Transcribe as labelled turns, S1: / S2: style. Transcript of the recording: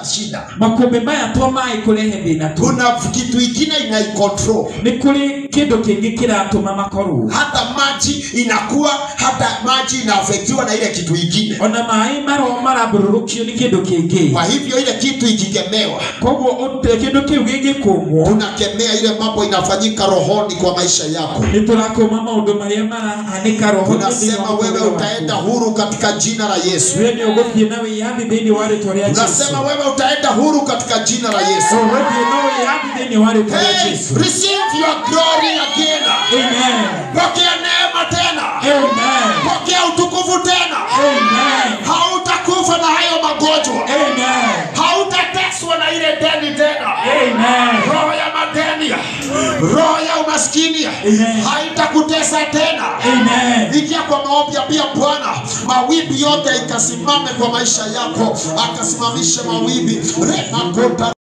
S1: Shida.
S2: Makũmbĩ maya to maĩ kũrehe thĩna tu.
S1: Kuna kitu ingine inaicontrol.
S2: Nĩ kũrĩ kĩndũ kĩngĩ kĩratũma makorwo.
S1: Hata maji inakuwa, hata maji inaafektiwa na ile kitu ingine.
S2: Ona maĩ maro marambũrũrũkio nĩ kĩndũ kĩngĩ.
S1: Kwa hivyo ile kitu ikikemewa,
S2: Koguo kĩndũ kĩu gĩngĩkũmwo,
S1: tunakemea ile mambo inafanyika rohoni kwa maisha yako.
S2: Nĩ tũrakũma maũndũ marĩa marahanĩka roho-inĩ thĩinĩ wa
S1: Tunasema wewe
S2: mũtũũrĩre waku.
S1: Utaenda huru katika jina la Yesu.
S2: We nĩ ũgũthiĩ na wĩyathi thĩinĩ wa rĩtwa rĩa Jesu.
S1: Tunasema wewe utaenda huru katika jina la Yesu.
S2: Ũgũthiĩ na wĩyathi thĩinĩ wa rĩtwa rĩa
S1: Hey,
S2: Jesu.
S1: receive your glory again.
S2: Amen.
S1: Pokea neema tena.
S2: Amen.
S1: Pokea utukufu tena.
S2: Amen.
S1: Hautakufa na hayo magonjwa.
S2: Amen.
S1: Hautateswa na ile deni tena.
S2: Amen.
S1: Roho ya madeni, roho ya umaskini
S2: Amen.
S1: Haitakutesa tena.
S2: Amen.
S1: Ingia kwa maombi, ambia Bwana mawimbi yote ikasimame kwa maisha yako, akasimamishe mawimbi. Remakota.